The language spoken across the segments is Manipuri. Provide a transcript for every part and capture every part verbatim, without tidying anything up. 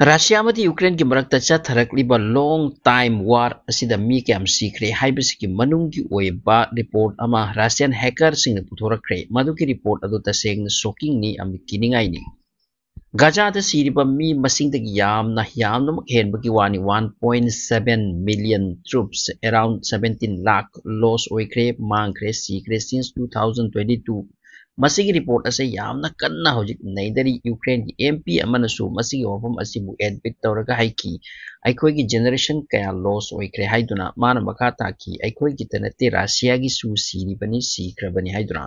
ꯔꯁꯤꯌꯥ ꯑꯃꯗꯤ ꯌꯨꯀ꯭ꯔꯦꯟꯒꯤ ꯃꯔꯛꯇ ꯆꯠꯊꯔꯛꯂꯤꯕ long time war ꯑꯁꯤꯗ ꯃꯤ ꯀꯌꯥꯝ ꯁꯤꯈ꯭ꯔꯦ ꯍꯥꯏꯕꯁꯤꯒꯤ ꯃꯅꯨꯡꯒꯤ ꯑꯣꯏꯕ ꯔꯤꯄꯣꯔꯠ ꯑꯃ ꯔꯁꯤꯌꯥꯟ ꯍꯦꯀꯔꯁꯤꯡꯅ ꯄꯨꯊꯣꯔꯛꯈ꯭ꯔꯦ꯫ ꯃꯗꯨꯒꯤ ꯔꯤꯄꯣꯔꯠ ꯑꯗꯨ ꯇꯁꯦꯡꯅ ꯁꯣꯛꯀꯤꯡꯅꯤ ꯑꯃꯗꯤ ꯀꯤꯅꯤꯡꯉꯥꯏꯅꯤ꯫ ꯒꯖꯥꯗ ꯁꯤꯔꯤꯕ ꯃꯤ ꯃꯁꯤꯡꯗꯒꯤ ꯌꯥꯝꯅ ꯌꯥꯝꯅꯃꯛ ꯍꯦꯟꯕꯒꯤ ꯋꯥꯅꯤ꯫ One point seven million troops, around seventeen lakh loss ꯑꯣꯏꯈ꯭ꯔꯦ, ꯃꯥꯡꯈ꯭ꯔꯦ, ꯁꯤꯈ꯭ꯔꯦ since two thousand twenty two꯫ ꯃꯁꯤꯒꯤ ꯔꯤꯄꯣꯔꯠ ꯑꯁꯤ ꯌꯥꯝꯅ ꯀꯟꯅ ꯍꯧꯖꯤꯛ ꯅꯩꯅꯔꯤ꯫ ꯌꯨꯀ꯭ꯔꯦꯟꯒꯤ ꯑꯦꯝ ꯄꯤ ꯑꯃꯅꯁꯨ ꯃꯁꯤꯒꯤ ꯋꯥꯐꯝ ꯑꯁꯤꯕꯨ ꯑꯦꯗꯃꯤꯠ ꯇꯧꯔꯒ ꯍꯥꯏꯈꯤ, ꯑꯩꯈꯣꯏꯒꯤ ꯖꯦꯅꯦꯔꯦꯁꯟ ꯀꯌꯥ ꯂꯣꯁ ꯑꯣꯏꯈ꯭ꯔꯦ ꯍꯥꯏꯗꯨꯅ꯫ ꯃꯥꯅ ꯃꯈꯥ ꯇꯥꯈꯤ, ꯑꯩꯈꯣꯏꯒꯤꯇ ꯅꯠꯇꯦ, ꯔꯁꯤꯌꯥꯒꯤꯁꯨ ꯁꯤꯔꯤꯕꯅꯤ, ꯁꯤꯈ꯭ꯔꯕꯅꯤ ꯍꯥꯏꯗꯨꯅ꯫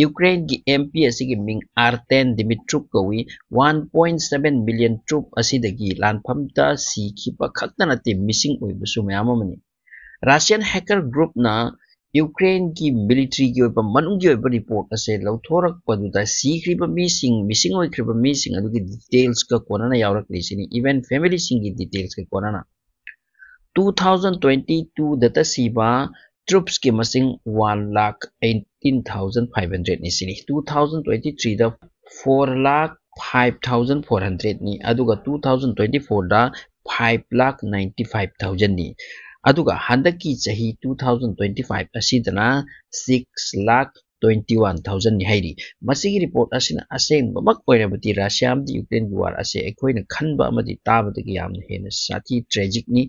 ꯌꯨꯀ꯭ꯔꯦꯟꯒꯤ ꯑꯦꯝ ꯄꯤ ꯑꯁꯤꯒꯤ ꯃꯤꯡ ꯑꯥꯔꯇꯦꯟ ꯗꯤꯃꯤꯇ꯭ꯔꯨꯛ ꯀꯧꯏ꯫ One point seven million troop ꯑꯁꯤꯗꯒꯤ ꯂꯥꯟꯐꯝꯗ ꯁꯤꯈꯤꯕ ꯈꯛꯇ ꯅꯠꯇꯦ, ꯃꯤꯁꯤꯡ ꯑꯣꯏꯕꯁꯨ ꯃꯌꯥꯝ ꯑꯃꯅꯤ꯫ ꯔꯁꯤꯌꯟ ꯍꯦꯀꯔ ꯒ꯭ꯔꯨꯞꯅ ꯌꯨꯀ꯭ꯔꯦꯟꯒꯤ ꯃꯤꯂꯤꯇ꯭ꯔꯤꯒꯤ ꯑꯣꯏꯕ ꯃꯅꯨꯡꯒꯤ ꯑꯣꯏꯕ ꯔꯤꯄꯣꯔꯠ ꯑꯁꯦ ꯂꯧꯊꯣꯔꯛꯄꯗꯨꯗ ꯁꯤꯈ꯭ꯔꯤꯕ ꯃꯤꯁꯤꯡ, ꯃꯤꯁꯤꯡ ꯑꯣꯏꯈ꯭ꯔꯤꯕ ꯃꯤꯁꯤꯡ ꯑꯗꯨꯒꯤ ꯗꯤꯇꯦꯜꯁꯀ ꯀꯣꯟꯅꯅ ꯌꯥꯎꯔꯛꯂꯤꯁꯤꯅꯤ, ꯏꯚꯟ ꯐꯦꯃꯤꯂꯤꯁꯤꯡꯒꯤ ꯗꯤꯇꯦꯜꯁꯀ ꯀꯣꯟꯅꯅ꯫ Two thousand twenty two ꯗꯇ ꯁꯤꯕ ꯇ꯭ꯔꯨꯞꯁꯀꯤ ꯃꯁꯤꯡ one lakh eighteen thousand five hundred ꯅꯤ ꯁꯤꯅꯤ꯫ Two thousand twenty three ꯗ four lakh five thousand four hundred ꯅꯤ, ꯑꯗꯨꯒ two thousand twenty four ꯗ five lakh ninety five thousand ꯅꯤ꯫ ꯑꯗꯨꯒ ꯍꯟꯗꯛꯀꯤ ꯆꯍꯤ two thousand twenty five ꯑꯁꯤꯗꯅ six lakh twenty one thousand ꯅꯤ ꯍꯥꯏꯔꯤ꯫ ꯃꯁꯤꯒꯤ ꯔꯤꯄꯣꯔꯠ ꯑꯁꯤꯅ ꯑꯁꯦꯡꯕꯃꯛ ꯑꯣꯏꯔꯕꯗꯤ ꯔꯁꯤꯌꯥ ꯑꯃꯗꯤ ꯌꯨꯀ꯭ꯔꯦꯟꯒꯤ ꯋꯥꯔ ꯑꯁꯦ ꯑꯩꯈꯣꯏꯅ ꯈꯟꯕ ꯑꯃꯗꯤ ꯇꯥꯕꯗꯒꯤ ꯌꯥꯝꯅ ꯍꯦꯟꯅ ꯁꯥꯊꯤ, ꯇ꯭ꯔꯦꯖꯤꯛꯅꯤ꯫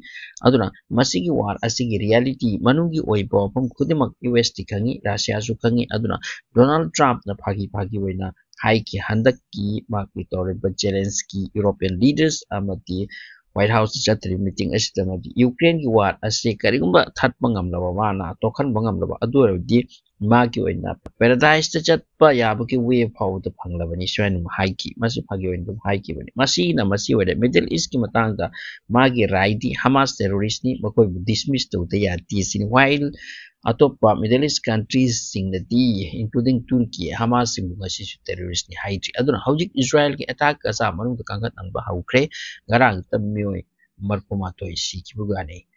ꯑꯗꯨꯅ ꯃꯁꯤꯒꯤ ꯋꯥꯔ ꯑꯁꯤꯒꯤ ꯔꯤꯌꯦꯂꯤꯇꯤ ꯃꯅꯨꯡꯒꯤ ꯑꯣꯏꯕ ꯋꯥꯐꯝ ꯈꯨꯗꯤꯡꯃꯛ ꯌꯨ ꯑꯦꯁ ꯇꯤ ꯈꯪꯉꯤ, ꯔꯁꯤꯌꯥꯁꯨ ꯈꯪꯉꯤ꯫ ꯑꯗꯨꯅ ꯗꯣꯅꯥꯜꯗ ꯇ꯭ꯔꯝꯞꯅ ꯐꯥꯒꯤ ꯐꯥꯒꯤ ꯑꯣꯏꯅ ꯍꯥꯏꯈꯤ, ꯍꯟꯗꯛꯀꯤ ꯃꯍꯥꯛꯀꯤ ꯇꯧꯔꯤꯕ ꯖꯦꯂꯦꯟꯁꯀꯤ ꯌꯨꯔꯣꯄꯤꯌꯟ ꯂꯤꯗꯔꯁ ꯑꯃꯗꯤ ꯋꯥꯏꯠ ꯍꯥꯎꯁꯇ ꯆꯠꯇ꯭ꯔꯤꯕ ꯃꯤꯇꯤꯡ ꯑꯁꯤꯗ ꯃꯗꯤ ꯌꯨꯀ꯭ꯔꯦꯟꯒꯤ ꯋꯥꯔ ꯑꯁꯤ ꯀꯔꯤꯒꯨꯝꯕ ꯊꯠꯄ ꯉꯝꯂꯕ, ꯃꯥꯅ ꯇꯣꯛꯍꯟꯕ ꯉꯝꯂꯕ, ꯑꯗꯨ ꯑꯣꯏꯔꯕꯗꯤ ꯃꯥꯒꯤ ꯑꯣꯏꯅ ꯄꯦꯔꯥꯗꯥꯏꯁꯇ ꯆꯠꯄ ꯌꯥꯕꯒꯤ ꯋꯦ ꯐꯥꯎꯕꯗ ꯐꯪꯂꯕꯅꯤ, ꯁꯨꯃꯥꯏꯅ ꯑꯗꯨꯝ ꯍꯥꯏꯈꯤ꯫ ꯃꯁꯤ ꯐꯥꯒꯤ ꯑꯣꯏꯅ ꯑꯗꯨꯝ ꯍꯥꯏꯈꯤꯕꯅꯤ꯫ ꯃꯁꯤꯅ ꯃꯁꯤ ꯑꯣꯏꯔꯦ꯫ ꯃꯤꯗꯜ ꯏꯁꯀꯤ ꯃꯇꯥꯡꯗ ꯃꯥꯒꯤ ꯔꯥꯏꯗꯤ ꯍꯃꯥꯁ ꯇꯦꯔꯣꯔꯤꯁꯅꯤ, ꯃꯈꯣꯏꯕꯨ ꯗꯤꯁꯃꯤꯁ ꯇꯧꯗ ꯌꯥꯗꯦ ꯁꯤꯅꯤ꯫ While ꯑꯇꯣꯞꯄ ꯃꯤꯗꯜ ꯏꯁ ꯀꯟꯇ꯭ꯔꯤꯁꯤꯡꯅꯗꯤ, including ꯇꯨꯔꯀꯤ, ꯍꯃꯥꯁꯁꯤꯡꯕꯨ ꯉꯁꯤꯁꯨ ꯇꯦꯔꯣꯔꯤꯁꯅꯤ ꯍꯥꯏꯗ꯭ꯔꯤ꯫ ꯑꯗꯨꯅ ꯍꯧꯖꯤꯛ ꯏꯁꯔꯥꯌꯦꯜꯒꯤ ꯑꯦꯇꯥꯛ ꯒꯖꯥ ꯃꯅꯨꯡꯗ ꯀꯟꯈꯠꯍꯟꯕ ꯍꯧꯈ꯭ꯔꯦ꯫ ꯉꯔꯥꯡ ꯈꯛꯇ ꯃꯤꯑꯣꯏ ꯃꯔꯤꯐꯨ ꯃꯥꯊꯣꯏ ꯁꯤꯈꯤꯕꯒꯅꯤ꯫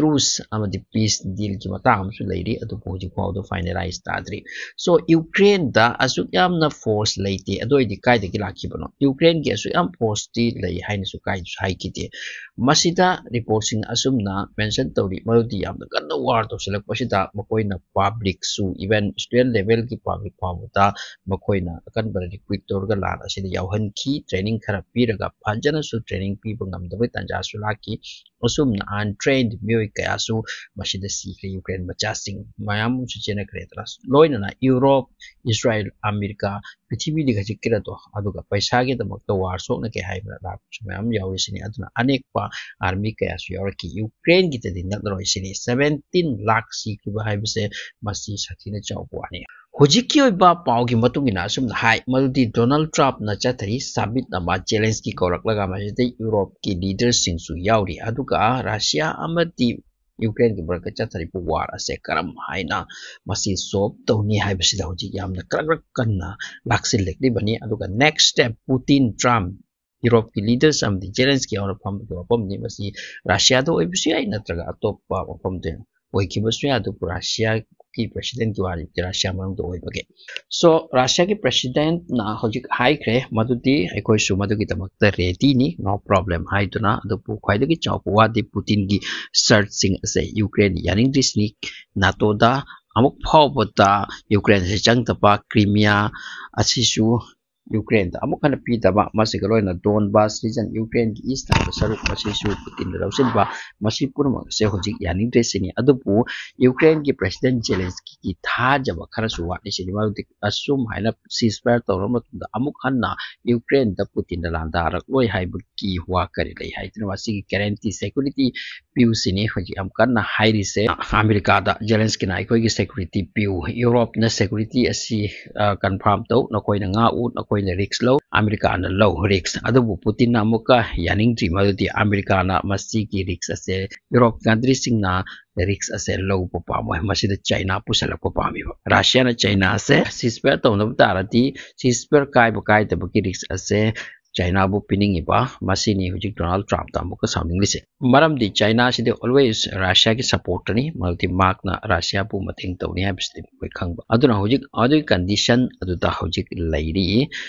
ꯇ꯭ꯔꯨꯁ ꯑꯃꯗꯤ ꯄꯤꯁ ꯗꯤꯜꯒꯤ ꯃꯇꯥꯡ ꯑꯃꯁꯨ ꯂꯩꯔꯤ, ꯑꯗꯨꯕꯨ ꯍꯧꯖꯤꯛ ꯐꯥꯎꯕꯗ ꯐꯥꯏꯅꯦꯂꯥꯏꯁ ꯇꯥꯗ꯭ꯔꯤ꯫ ꯁꯣ ꯌꯨꯀ꯭ꯔꯦꯟꯗ ꯑꯁꯨꯛ ꯌꯥꯝꯅ ꯐꯣꯔꯁ ꯂꯩꯇꯦ, ꯑꯗꯨ ꯑꯣꯏꯗꯤ ꯀꯥꯏꯗꯒꯤ ꯂꯥꯛꯈꯤꯕꯅꯣ? ꯌꯨꯀ꯭ꯔꯦꯟꯒꯤ ꯑꯁꯨꯛ ꯌꯥꯝ ꯐꯣꯔꯁꯇꯤ ꯂꯩ ꯍꯥꯏꯅꯁꯨ ꯀꯥꯏꯗꯁꯨ ꯍꯥꯏꯈꯤꯗꯦ꯫ ꯃꯁꯤꯗ ꯔꯤꯄꯣꯔꯠꯁꯤꯡ ꯑꯁꯨꯝꯅ ꯃꯦꯟꯁꯟ ꯇꯧꯔꯤ, ꯃꯗꯨꯗꯤ ꯌꯥꯝꯅ ꯀꯟꯅ ꯋꯥꯔ ꯇꯧꯁꯤꯜꯂꯛꯄꯁꯤꯗ ꯃꯈꯣꯏꯅ ꯄꯥꯕ꯭ꯂꯤꯛꯁꯨ, ꯏꯚꯟ ꯁ꯭ꯇꯨꯗꯦꯟ ꯂꯦꯚꯦꯜꯒꯤ ꯄꯥꯕ꯭ꯂꯤꯛ ꯐꯥꯎꯕꯗ ꯃꯈꯣꯏꯅ ꯑꯀꯟꯕ ꯔꯤꯀ꯭ꯔꯨꯏꯠ ꯇꯧꯔꯒ ꯂꯥꯟ ꯑꯁꯤꯗ ꯌꯥꯎꯍꯟꯈꯤ꯫ ꯇ꯭ꯔꯦꯅꯤꯡ ꯈꯔ ꯄꯤꯔꯒ ꯐꯖꯅꯁꯨ ꯇ꯭ꯔꯦꯅꯤꯡ ꯄꯤꯕ ꯉꯝꯗꯕꯒꯤ ꯇꯥꯟꯖꯥꯁꯨ ꯂꯥꯛꯈꯤ꯫ ꯑꯁꯨꯝꯅ ꯑꯟꯇ꯭ꯔꯦꯟ ꯃꯤꯑꯣꯏ ꯀꯌꯥꯁꯨ ꯃꯁꯤꯗ ꯁꯤꯈ꯭ꯔꯦ꯫ ꯌꯨꯀ꯭ꯔꯦꯟ ꯃꯆꯥꯁꯤꯡ ꯃꯌꯥꯝ ꯑꯃꯁꯨ ꯆꯦꯟꯅꯈ꯭ꯔꯦꯗꯅ, ꯂꯣꯏꯅꯅ ꯌꯨꯔꯣꯞ, ꯏꯁꯔꯥꯏꯜ, ꯑꯃꯦꯔꯤꯀꯥ, ꯄ꯭ꯔꯤꯊꯤꯕꯤꯗ ꯈꯖꯤꯛ ꯀꯩꯅꯣꯗꯣ, ꯑꯗꯨꯒ ꯄꯩꯁꯥꯒꯤꯗꯃꯛꯇ ꯋꯥꯔ ꯁꯣꯛꯅꯒꯦ ꯍꯥꯏꯕ ꯂꯥꯛꯄꯁꯨ ꯃꯌꯥꯝ ꯌꯥꯎꯔꯤꯁꯤꯅꯤ꯫ ꯑꯗꯨꯅ ꯑꯅꯦꯛꯄ ꯑꯥꯔꯃꯤ ꯀꯌꯥꯁꯨ ꯌꯥꯎꯔꯛꯈꯤ꯫ ꯌꯨꯀ꯭ꯔꯦꯟꯒꯤꯗꯗꯤ ꯅꯠꯂꯔꯣꯏ ꯁꯤꯅꯤ꯫ ꯁꯚꯦꯟꯇꯤꯟ ꯂꯥꯈ ꯁꯤꯈꯤꯕ ꯍꯥꯏꯕꯁꯦ ꯃꯁꯤ ꯁꯥꯊꯤꯅ ꯆꯥꯎꯕ ꯋꯥꯅꯤ꯫ ꯍꯧꯖꯤꯛꯀꯤ ꯑꯣꯏꯕ ꯄꯥꯎꯒꯤ ꯃꯇꯨꯡ ꯏꯟꯅ ꯑꯁꯨꯝꯅ ꯍꯥꯏ, ꯃꯗꯨꯗꯤ ꯗꯣꯅꯥꯜꯗ ꯇ꯭ꯔꯝꯞꯅ ꯆꯠꯊꯔꯤ ꯁꯃꯤꯠ ꯑꯃ ꯖꯦꯂꯦꯟꯁꯀꯤ ꯀꯧꯔꯛꯂꯒ ꯃꯁꯤꯗ ꯌꯨꯔꯣꯞꯀꯤ ꯂꯤꯗꯔꯁꯤꯡꯁꯨ ꯌꯥꯎꯔꯤ, ꯑꯗꯨꯒ ꯔꯁꯤꯌꯥ ꯑꯃꯗꯤ ꯌꯨꯀ꯭ꯔꯦꯟꯒꯤ ꯃꯔꯛꯇ ꯆꯠꯊꯔꯤꯕ ꯋꯥꯔ ꯑꯁꯦ ꯀꯔꯝ ꯍꯥꯏꯅ ꯃꯁꯤ ꯁꯣꯜꯕ ꯇꯧꯅꯤ ꯍꯥꯏꯕꯁꯤꯗ ꯍꯧꯖꯤꯛ ꯌꯥꯝꯅ ꯀ꯭ꯔꯛ ꯀ꯭ꯔꯛ ꯀꯟꯅ ꯂꯥꯛꯁꯤꯜꯂꯛꯂꯤꯕꯅꯤ꯫ ꯑꯗꯨꯒ ꯅꯦꯛꯁ ꯁ꯭ꯇꯦꯞ ꯄꯨꯇꯤꯟ ꯇ꯭ꯔꯝꯞ ꯌꯨꯔꯣꯞꯀꯤ ꯂꯤꯗꯔꯁ ꯑꯃꯗꯤ ꯖꯦꯂꯦꯟꯁꯀꯤ ꯌꯥꯎꯅ ꯐꯝꯕꯒꯤ ꯋꯥꯐꯝꯅꯤ꯫ ꯃꯁꯤ ꯔꯁꯤꯌꯥꯗ ꯑꯣꯏꯕꯁꯨ ꯌꯥꯏ, ꯅꯠꯇ꯭ꯔꯒ ꯑꯇꯣꯞꯄ ꯃꯐꯝꯗ ꯑꯣꯏꯈꯤꯕꯁꯨ ꯌꯥꯏ, ꯑꯗꯨꯕꯨ ꯔꯁꯤꯌꯥꯒꯤ ꯄ꯭ꯔꯦꯁꯤꯗꯦꯟꯠꯀꯤ ꯋꯥꯔꯤꯗꯤ ꯔꯁꯤꯌꯥ ꯃꯅꯨꯡꯗ ꯑꯣꯏꯕꯒꯤ꯫ ꯁꯣ ꯔꯁꯤꯌꯥꯒꯤ ꯄ꯭ꯔꯦꯁꯤꯗꯦꯟꯠꯅ ꯍꯧꯖꯤꯛ ꯍꯥꯏꯈ꯭ꯔꯦ ꯃꯗꯨꯗꯤ ꯑꯩꯈꯣꯏꯁꯨ ꯃꯗꯨꯒꯤꯗꯃꯛꯇ ꯔꯦꯗꯤꯅꯤ, ꯅꯣ ꯄ꯭ꯔꯣꯕ꯭ꯂꯦꯝ ꯍꯥꯏꯗꯨꯅ꯫ ꯑꯗꯨꯕꯨ ꯈ꯭ꯋꯥꯏꯗꯒꯤ ꯆꯥꯎꯕ ꯋꯥꯗꯤ ꯄꯨꯇꯤꯟꯒꯤ ꯁꯔꯠꯁꯤꯡ ꯑꯁꯦ ꯌꯨꯀ꯭ꯔꯦꯟ ꯌꯥꯅꯤꯡꯗ꯭ꯔꯤꯁꯤꯅꯤ꯫ ꯅꯥꯇꯣꯗ ꯑꯃꯨꯛ ꯐꯥꯎꯕꯗ ꯌꯨꯀ꯭ꯔꯦꯟ ꯑꯁꯤ ꯆꯪꯗꯕ, ꯀ꯭ꯔꯤꯃꯤꯌꯥ ꯑꯁꯤꯁꯨ ꯌꯨꯀ꯭ꯔꯦꯟꯗ ꯑꯃꯨꯛ ꯍꯟꯅ ꯄꯤꯗꯕ, ꯃꯁꯤꯒ ꯂꯣꯏꯅ ꯗꯣꯟꯕꯥꯁ ꯔꯤꯖꯟ, ꯌꯨꯀ꯭ꯔꯦꯟꯒꯤ ꯏꯁ ꯊꯪꯕ ꯁꯔꯨꯛ ꯑꯁꯤꯁꯨ ꯄꯨꯇꯤꯟꯅ ꯂꯧꯁꯤꯟꯕ, ꯃꯁꯤ ꯄꯨꯝꯅꯃꯛ ꯑꯁꯦ ꯍꯧꯖꯤꯛ ꯌꯥꯅꯤꯡꯗ꯭ꯔꯦ ꯁꯤꯅꯤ꯫ ꯑꯗꯨꯕꯨ ꯌꯨꯀ꯭ꯔꯦꯟꯒꯤ ꯄ꯭ꯔꯦꯁꯤꯗꯦꯟꯠ ꯖꯦꯂꯦꯟꯁꯀꯤꯒꯤ ꯊꯥꯖꯕ ꯈꯔꯁꯨ ꯋꯥꯠꯂꯤ ꯁꯤꯅꯤ꯫ ꯃꯔꯝꯗꯤ ꯑꯁꯨꯝ ꯍꯥꯏꯅ ꯁꯤꯁꯐꯥꯌꯔ ꯇꯧꯔꯕ ꯃꯇꯨꯡꯗ ꯑꯃꯨꯛ ꯍꯟꯅ ꯌꯨꯀ꯭ꯔꯦꯟꯗ ꯄꯨꯇꯤꯟꯅ ꯂꯥꯟꯗꯥꯔꯛꯂꯣꯏ ꯍꯥꯏꯕꯒꯤ ꯋꯥ ꯀꯔꯤ ꯂꯩ ꯍꯥꯏꯗꯨꯅ ꯃꯁꯤꯒꯤ ꯒꯦꯔꯦꯟꯇꯤ, ꯁꯦꯀ꯭ꯌꯨꯔꯤꯇꯤ ꯄꯤꯌꯨ ꯁꯤꯅꯤ ꯍꯧꯖꯤꯛ ꯌꯥꯝ ꯀꯟꯅ ꯍꯥꯏꯔꯤꯁꯦ꯫ ꯑꯃꯦꯔꯤꯀꯥꯗ ꯖꯦꯂꯦꯟꯁꯀꯤꯅ ꯑꯩꯈꯣꯏꯒꯤ ꯁꯦꯀ꯭ꯌꯨꯔꯤꯇꯤ ꯄꯤꯌꯨ, ꯌꯨꯔꯣꯞꯅ ꯁꯦꯀ꯭ꯌꯨꯔꯤꯇꯤ ꯑꯁꯤ, ꯑ, ꯀꯟꯐꯥꯔꯝ ꯇꯧ, ꯅꯈꯣꯏꯅ ꯉꯥꯛꯎ, ꯅꯈꯣꯏꯅ ꯔꯤꯛꯁ ꯂꯧ, ꯑꯃꯦꯔꯤꯀꯥꯅ ꯂꯧ ꯔꯤꯛꯁ꯫ ꯑꯗꯨꯕꯨ ꯄꯨꯇꯤꯟꯅ ꯑꯃꯨꯛꯀ ꯌꯥꯅꯤꯡꯗ꯭ꯔꯤ, ꯃꯗꯨꯗꯤ ꯑꯃꯦꯔꯤꯀꯥꯅ ꯃꯁꯤꯒꯤ ꯔꯤꯛꯁ ꯑꯁꯦ, ꯌꯨꯔꯣꯞ ꯀꯟꯇ꯭ꯔꯤꯁꯤꯡꯅ ꯔꯤꯛꯁ ꯑꯁꯦ ꯂꯧꯕ ꯄꯥꯝꯃꯣꯏ꯫ ꯃꯁꯤꯗ ꯆꯥꯏꯅꯥ ꯄꯨꯁꯜꯂꯛꯄ ꯄꯥꯝꯃꯤꯕ꯫ ꯔꯁꯤꯌꯥꯅ ꯆꯥꯏꯅꯥ ꯑꯁꯦ ꯁꯤꯁꯐꯥꯌꯔ ꯇꯧꯅꯕ ꯇꯥꯔꯗꯤ, ꯁꯤꯁꯐꯥꯌꯔ ꯀꯥꯏꯕ ꯀꯥꯏꯗꯕꯒꯤ ꯔꯤꯛꯁ ꯑꯁꯦ ꯆꯥꯏꯅꯥꯕꯨ ꯄꯤꯅꯤꯡꯉꯤꯕ, ꯃꯁꯤꯅꯤ ꯍꯧꯖꯤꯛ ꯗꯣꯅꯥꯜꯗ ꯇ꯭ꯔꯝꯞꯇ ꯑꯃꯨꯛꯀ ꯁꯥꯎꯅꯤꯡꯂꯤꯁꯦ꯫ ꯃꯔꯝꯗꯤ ꯆꯥꯏꯅꯥꯁꯤꯗꯤ always ꯔꯁꯤꯌꯥꯒꯤ supporterꯅꯤ, ꯃꯔꯝꯗꯤ ꯃꯍꯥꯛꯅ ꯔꯁꯤꯌꯥꯕꯨ ꯃꯇꯦꯡ ꯇꯧꯅꯤ ꯍꯥꯏꯕꯁꯤꯗꯤ ꯃꯈꯣꯏ ꯈꯪꯕ꯫ ꯑꯗꯨꯅ ꯍꯧꯖꯤꯛ ꯑꯗꯨꯒꯤ condition ꯑꯗꯨꯗ ꯍꯧꯖꯤꯛ ꯂꯩꯔꯤ꯫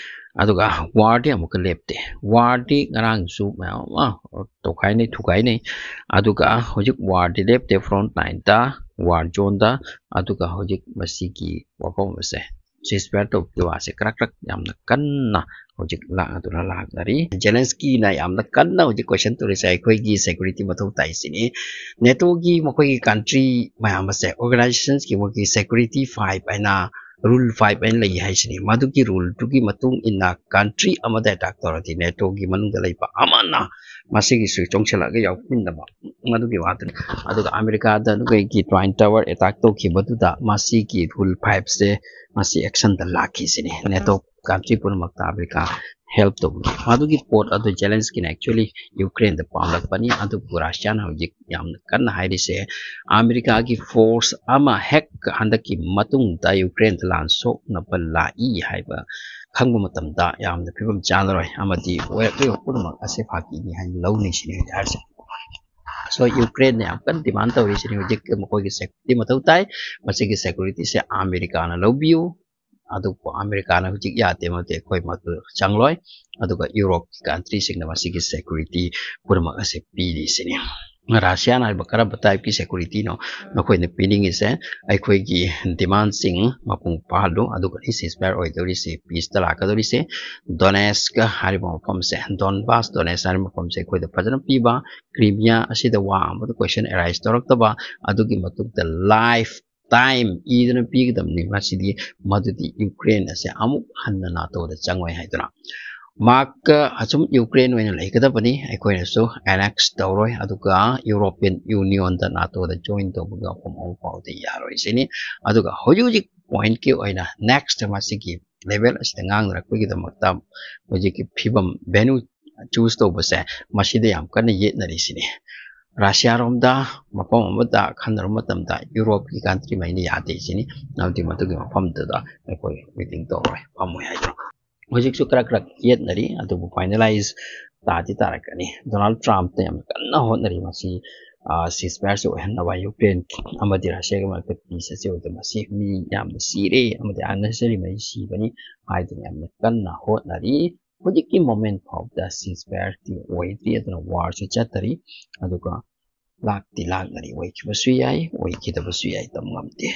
ꯑꯗꯨꯒ warꯗꯤ ꯑꯃꯨꯛꯀ ꯂꯦꯞꯇꯦ꯫ Warꯗꯤ ꯉꯔꯥꯡꯁꯨ ꯃꯌꯥꯝ ꯑꯃ ꯇꯧꯈꯥꯏꯅꯩ, ꯊꯨꯒꯥꯏꯅꯩ꯫ ꯑꯗꯨꯒ ꯍꯧꯖꯤꯛ warꯗꯤ ꯂꯦꯞꯇꯦ, front lineꯗ, war zoneꯗ꯫ ꯑꯗꯨꯒ ꯍꯧꯖꯤꯛ ꯃꯁꯤꯒꯤ ꯋꯥꯐꯝ ꯑꯁꯦ ceasefire ꯇꯧꯕꯒꯤ ꯋꯥꯁꯦ ꯀ꯭ꯔꯛ ꯀ꯭ꯔꯛ ꯌꯥꯝꯅ ꯀꯟꯅ ꯍꯧꯖꯤꯛ ꯂꯥꯛꯅꯗꯨꯅ ꯂꯥꯛꯅꯔꯤ꯫ ꯖꯦꯂꯦꯟꯁꯀꯤꯅ ꯌꯥꯝꯅ ꯀꯟꯅ ꯍꯧꯖꯤꯛ question ꯇꯧꯔꯤꯁꯦ ꯑꯩꯈꯣꯏꯒꯤ security ꯃꯊꯧ ꯇꯥꯏ ꯁꯤꯅꯤ꯫ NATOꯒꯤ ꯃꯈꯣꯏꯒꯤ country ꯃꯌꯥꯝ ꯑꯁꯦ, organizationsꯀꯤ ꯃꯈꯣꯏꯒꯤ security five ꯍꯥꯏꯅ, rule five ꯍꯥꯏꯅ ꯂꯩ ꯍꯥꯏꯁꯤꯅꯤ꯫ ꯃꯗꯨꯒꯤ ruleꯗꯨꯒꯤ ꯃꯇꯨꯡ ꯏꯟꯅ country ꯑꯃꯗ attack ꯇꯧꯔꯗꯤ NATOꯒꯤ ꯃꯅꯨꯡꯗ ꯂꯩꯕ ꯑꯃꯅ ꯃꯁꯤꯒꯤꯁꯨ ꯆꯣꯡꯁꯤꯜꯂꯛꯑꯒ ꯌꯥꯎꯃꯤꯟꯅꯕ, ꯃꯗꯨꯒꯤ ꯋꯥꯗꯨꯅꯤ꯫ ꯑꯗꯨꯒ ꯑꯃꯦꯔꯤꯀꯥꯗ ꯑꯩꯈꯣꯏꯒꯤ Twin Tower attack ꯇꯧꯈꯤꯕꯗꯨꯗ ꯃꯁꯤꯒꯤ rule fiveꯁꯦ ꯃꯁꯤ actionꯗ ꯂꯥꯛꯈꯤꯁꯤꯅꯤ꯫ NATO country ꯄꯨꯝꯅꯃꯛꯇ ꯑꯃꯦꯔꯤꯀꯥ help ꯇꯧꯕꯒꯤ꯫ ꯃꯗꯨꯒꯤ ꯄꯣꯠ ꯑꯗꯨ ꯖꯦꯂꯦꯟꯁꯀꯤꯅ actually ꯌꯨꯀ꯭ꯔꯦꯟꯗ ꯄꯥꯝꯂꯛꯄꯅꯤ꯫ ꯑꯗꯨꯕꯨ ꯔꯁꯤꯌꯥꯅ ꯍꯧꯖꯤꯛ ꯌꯥꯝꯅ ꯀꯟꯅ ꯍꯥꯏꯔꯤꯁꯦ, ꯑꯃꯦꯔꯤꯀꯥꯒꯤ force ꯑꯃ ꯍꯦꯛ ꯍꯟꯗꯛꯀꯤ ꯃꯇꯨꯡꯗ ꯌꯨꯀ꯭ꯔꯦꯟꯗ ꯂꯥꯟ ꯁꯣꯛꯅꯕ ꯂꯥꯛꯏ ꯍꯥꯏꯕ ꯈꯪꯕ ꯃꯇꯝꯗ ꯌꯥꯝꯅ ꯐꯤꯕꯝ ꯆꯥꯅꯔꯣꯏ, ꯑꯃꯗꯤ ꯑꯣꯏꯔꯛꯂꯤꯕ ꯄꯨꯝꯅꯃꯛ ꯑꯁꯦ ꯐꯥꯒꯤꯅꯤ ꯍꯥꯏꯅ ꯂꯧꯅꯤ ꯁꯤꯅꯤ ꯍꯧꯖꯤꯛ ꯍꯥꯏꯔꯤꯁꯦ꯫ So ꯌꯨꯀ꯭ꯔꯦꯟꯅ ꯌꯥꯝ ꯀꯟꯅ demand ꯇꯧꯔꯤꯁꯤꯅꯤ ꯍꯧꯖꯤꯛ ꯃꯈꯣꯏꯒꯤ security ꯃꯊꯧ ꯇꯥꯏ, ꯃꯁꯤꯒꯤ securityꯁꯦ ꯑꯃꯦꯔꯤꯀꯥꯅ ꯂꯧꯕꯤꯌꯨ꯫ ꯑꯗꯨꯕꯨ ꯑꯃꯦꯔꯤꯀꯥꯅ ꯍꯧꯖꯤꯛ ꯌꯥꯗꯦ, ꯃꯗꯨꯗꯤ ꯑꯩꯈꯣꯏ ꯃꯗꯨ ꯆꯪꯂꯣꯏ꯫ ꯑꯗꯨꯒ ꯌꯨꯔꯣꯞꯀꯤ countryꯁꯤꯡꯅ ꯃꯁꯤꯒꯤ security ꯄꯨꯝꯅꯃꯛ ꯑꯁꯤ ꯄꯤꯔꯤꯁꯤꯅꯤ꯫ ꯔꯁꯤꯌꯥꯅ ꯍꯥꯏꯔꯤꯕ ꯀꯔꯝꯕ typeꯀꯤ securityꯅꯣ ꯅꯈꯣꯏꯅ ꯄꯤꯅꯤꯡꯉꯤꯁꯦ? ꯑꯩꯈꯣꯏꯒꯤ demandꯁꯤꯡ ꯃꯄꯨꯡ ꯐꯥꯍꯜꯂꯨ, ꯑꯗꯨꯒ ceasefire ꯑꯣꯏꯗꯧꯔꯤꯁꯤ, peaceꯇ ꯂꯥꯛꯀꯗꯧꯔꯤꯁꯤ꯫ Donetsk ꯍꯥꯏꯔꯤꯕ ꯃꯐꯝꯁꯦ, Donbas, Donetsk ꯍꯥꯏꯔꯤꯕ ꯃꯐꯝꯁꯦ ꯑꯩꯈꯣꯏꯗ ꯐꯖꯅ ꯄꯤꯕ, Crimea ꯑꯁꯤꯗ ꯋꯥ ꯑꯃꯗ question arise ꯇꯧꯔꯛꯇꯕ, ꯑꯗꯨꯒꯤ ꯃꯇꯨꯡꯗ life time ꯏꯗꯨꯅ ꯄꯤꯒꯗꯕꯅꯤ꯫ ꯃꯁꯤꯗꯤ, ꯃꯗꯨꯗꯤ ꯌꯨꯀ꯭ꯔꯦꯟ ꯑꯁꯦ ꯑꯃꯨꯛ ꯍꯟꯅ NATOꯗ ꯆꯪꯉꯣꯏ ꯍꯥꯏꯗꯨꯅ꯫ ꯃꯍꯥꯛ ꯑꯁꯨꯝ ꯌꯨꯀ꯭ꯔꯦꯟ ꯑꯣꯏꯅ ꯂꯩꯒꯗꯕꯅꯤ, ꯑꯩꯈꯣꯏꯅꯁꯨ annex ꯇꯧꯔꯣꯏ, ꯑꯗꯨꯒ European Unionꯗ, NATOꯗ join ꯇꯧꯕꯒꯤ ꯋꯥꯐꯝ ꯑꯃ ꯐꯥꯎꯗ ꯌꯥꯔꯣꯏ ꯁꯤꯅꯤ꯫ ꯑꯗꯨꯒ ꯍꯧꯖꯤꯛ ꯍꯧꯖꯤꯛ pointꯀꯤ ꯑꯣꯏꯅ next ꯃꯁꯤꯒꯤ level ꯑꯁꯤꯗ ꯉꯥꯡꯅꯔꯛꯄꯒꯤꯗꯃꯛꯇ ꯍꯧꯖꯤꯛꯀꯤ ꯐꯤꯕꯝ, venue choose ꯇꯧꯕꯁꯦ, ꯃꯁꯤꯗ ꯌꯥꯝ ꯀꯟꯅ ꯌꯦꯠꯅꯔꯤꯁꯤꯅꯤ꯫ ꯔꯁꯤꯌꯥꯔꯣꯝꯗ ꯃꯐꯝ ꯑꯃꯗ ꯈꯟꯅꯔꯨꯕ ꯃꯇꯝꯗ ꯌꯨꯔꯣꯞꯀꯤ countryꯉꯩꯅ ꯌꯥꯗꯦ ꯁꯤꯅꯤ꯫ ꯃꯔꯝꯗꯤ ꯃꯗꯨꯒꯤ ꯃꯐꯝꯗꯨꯗ ꯑꯩꯈꯣꯏ meeting ꯇꯧꯔꯣꯏ, ꯐꯝꯃꯣꯏ ꯍꯥꯏꯗꯣ꯫ ꯍꯧꯖꯤꯛꯁꯨ ꯈꯔ ꯈꯔ ꯌꯦꯠꯅꯔꯤ, ꯑꯗꯨꯕꯨ ꯐꯥꯏꯅꯦꯂꯥꯏꯖ ꯇꯥꯗꯤ ꯇꯥꯔꯛꯀꯅꯤ꯫ ꯗꯣꯅꯥꯜꯗ ꯇ꯭ꯔꯝꯞꯅ ꯌꯥꯝ ꯀꯟꯅ ꯍꯣꯠꯅꯔꯤ ꯃꯁꯤ ꯁꯤꯁ ꯐꯥꯌꯔꯁꯤ ꯑꯣꯏꯍꯟꯅꯕ꯫ ꯌꯨꯀ꯭ꯔꯦꯟ ꯑꯃꯗꯤ ꯔꯁꯤꯌꯥꯒꯤ ꯃꯔꯛꯇ ꯄꯤꯁ ꯑꯁꯤ ꯑꯣꯏꯗ ꯃꯁꯤ ꯃꯤ ꯌꯥꯝꯅ ꯁꯤꯔꯦ ꯑꯃꯗꯤ ꯑꯟꯅꯦꯁꯦꯁꯔꯤ ꯃꯩ ꯁꯤꯕꯅꯤ ꯍꯥꯏꯗꯨꯅ ꯌꯥꯝꯅ ꯀꯟꯅ ꯍꯣꯠꯅꯔꯤ꯫ ꯍꯧꯖꯤꯛꯀꯤ ꯃꯣꯃꯦꯟ ꯐꯥꯎꯕꯗ ꯁꯤꯁ ꯐꯥꯌꯔꯗꯤ ꯑꯣꯏꯗ꯭ꯔꯤ, ꯑꯗꯨꯅ ꯋꯥꯔꯁꯨ ꯆꯠꯇꯔꯤ꯫ ꯑꯗꯨꯒ ꯂꯥꯛꯇꯤ ꯂꯥꯛꯅꯔꯤ, ꯑꯣꯏꯈꯤꯕꯁꯨ ꯌꯥꯏ, ꯑꯣꯏꯈꯤꯗꯕꯁꯨ ꯌꯥꯏ, ꯇꯝ ꯉꯝꯗꯦ꯫